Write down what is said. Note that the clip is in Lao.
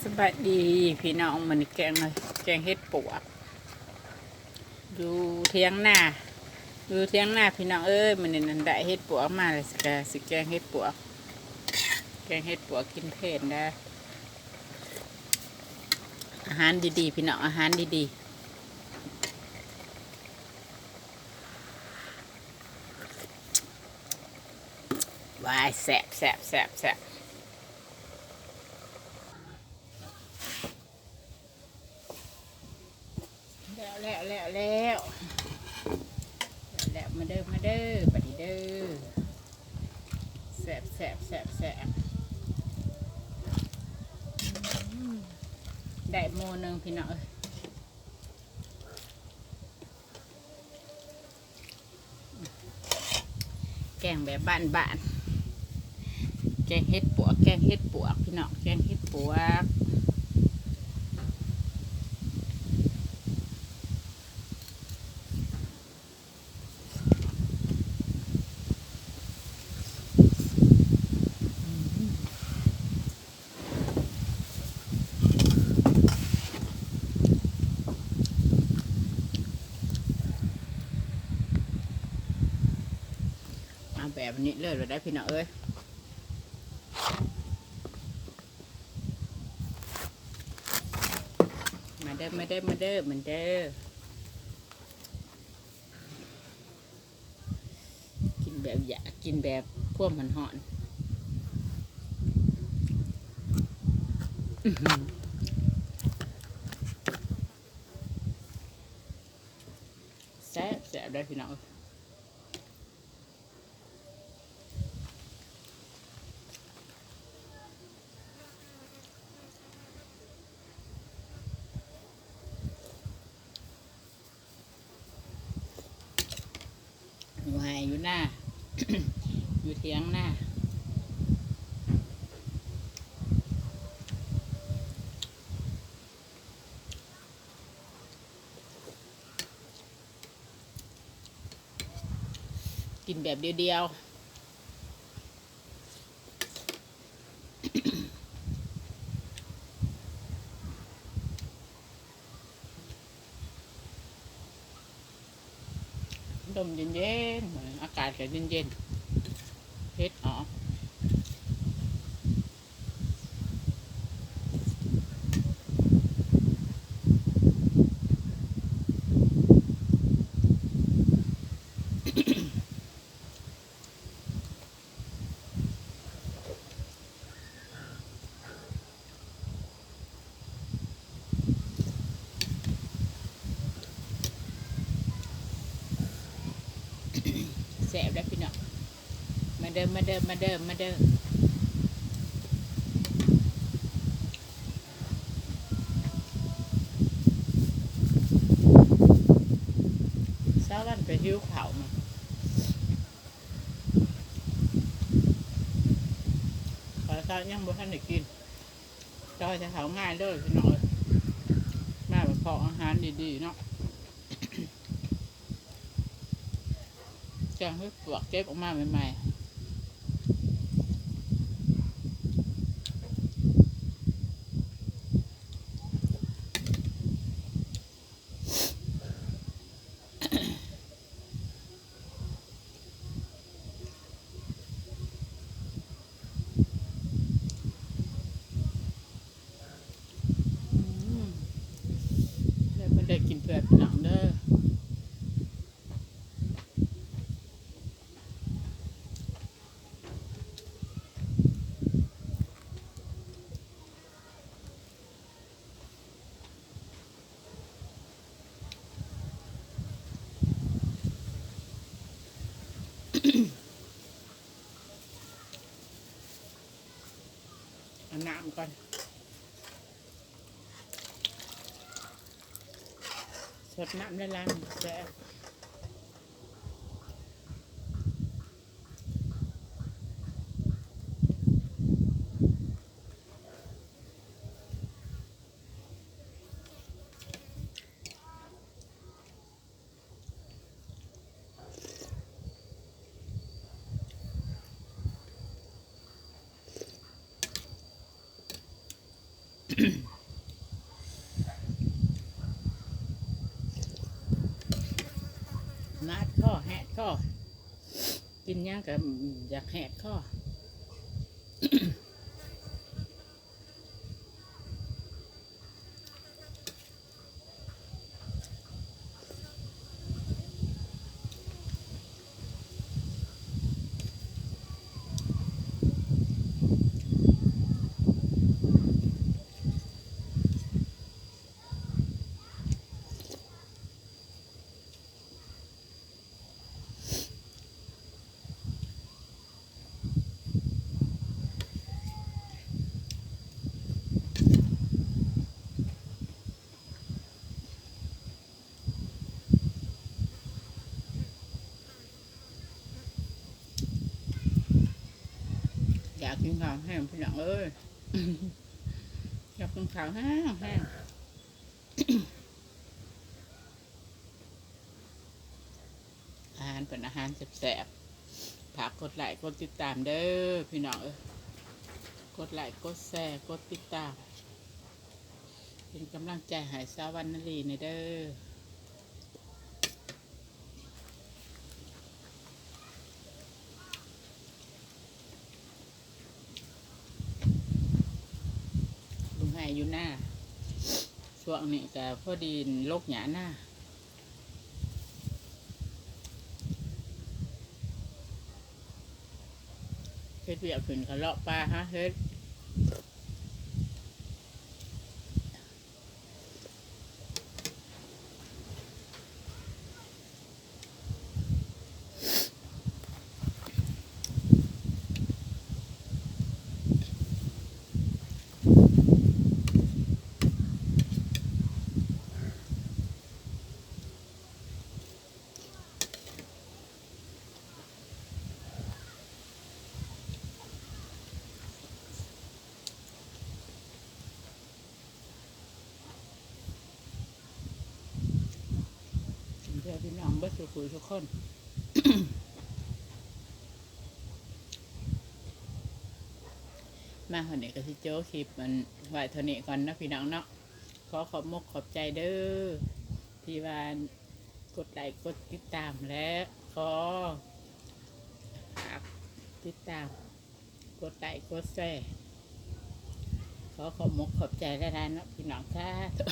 ສະບາຍດີພີ່ນ້ອງ ມື້ນີ້ແກງ ແກງເຫັດປວກ ຢູ່ຖຽງນາ ຢູ່ຖຽງນາພີ່ນ້ອງເອີຍ. ມື້ນີ້ນັ້ນໄດ້ເຫັດປວກມາແລ້ວ ຊິກະ ຊິແກງເຫັດປວກ ແກງເຫັດປວກກິນເພນເດີ. ອາຫານດີໆ ພີ່ນ້ອງ ອາຫານດີໆ. ວ້າຍ ແຊບໆໆໆ. ແລ້ວ ແລ້ວ ແລ້ວ ແລ້ວ ແລ້ວ ມາເດີ ມາເດີ ບັດນີ້ເດີ ແຊບໆໆໆ. ອືມ ໄດ້ໝໍ້ໜຶ່ງພີ່ນ້ອງເອີຍ. ແກງແບບບ້ານໆ ແກງເຫັດປວກ ແກງເຫັດປວກ ພີ່ນ້ອງ ແກງເຫັດປວກ. ເອົາແບບນີ້ເລີຍ ໄດ້ພີ່ນ້ອງເອີຍ. ມາເດີ ມາເດີ ມາເດີ ມາເດີ. ກິນແບບຢາກ ກິນແບບຄວາມຮ້ອນໆ. ອືຫື ແຊບໆ ເດີພີ່ນ້ອງເອີຍ. ຢູ່ໄຮ່ຢູ່ນາ ຢູ່ຖຽງນາ. ກິນແບບດຽວໆ ລົມເຢັນໆ ອາກາດກະເຢັນໆ ເຫັດອອກ. ແຊບເດີພີ່ນ້ອງ ມາເດີ ມາເດີ ມາເດີ ມາເດີ. ສາວວັນກະຫິວເຂົ້າ ມາ ຂ້ອຍກະຍັງບໍ່ທັນໄດ້ກິນ. ຈ່ອຍຈະເຂົ້າງາຍເດີພີ່ນ້ອງເອີຍ ມາແບບພໍອາຫານດີໆເນາະ ແກງເຫັດປວກເກັບອອກມາໃໝ່ໆ. ອືມ ເດີ ມາເດີ ກິນເພື່ອພີ່ນ້ອງເດີ. ເອົານ້ຳກ່ອນ ສົດນ້ຳຫຼາຍໆ ແຊບ. ອືມ ດຄໍ ແຫດຄໍ ກິນຫຍັງກໍຢາກແຫດຄໍ. ຢາກກິນເຂົ້າແຮງ ພີ່ນ້ອງເອີຍ ຢາກກິນເຂົ້າແຮງໆ. ອາຫານເປັນອາຫານແຊບໆ ຝາກກົດໄລ້ກົດຕິດຕາມເດີພີ່ນ້ອງເອີຍ ກົດໄລ້ກົດແຊ ກົດຕິດຕາມ ເປັນກຳລັງໃຈໃຫ້ສາວວັນນະລີແດ່ເດີ. ຢູ່ໄຮ່ຢູ່ນາ ຊ່ວງນີ້ກໍພໍດີລົກຫຍ້ານາ ເຮັດວຽກຂຶ້ນກໍເລາະປ່າຫາເຫັດ. ເພື່ອພີ່ນ້ອງເບິດສູ່ຜູ້ສູ່ຄົນ ມາຮອດນີ້ກໍຊິໂຈະຄລິບອັນໄວ້ເທົ່ານີ້ກ່ອນເນາະ ພີ່ນ້ອງເນາະ. ຂໍຂອບມົກຂອບໃຈເດີ ທີ່ວ່າກົດໄລ້ກົດຕິດຕາມ ແລະ ຂໍຝາກຕິດຕາມ ກົດໄລ້ກົດແຊ ຂໍຂອບມົກຂອບໃຈຫຼາຍໆເນາະ ພີ່ນ້ອງ ສາທຸ.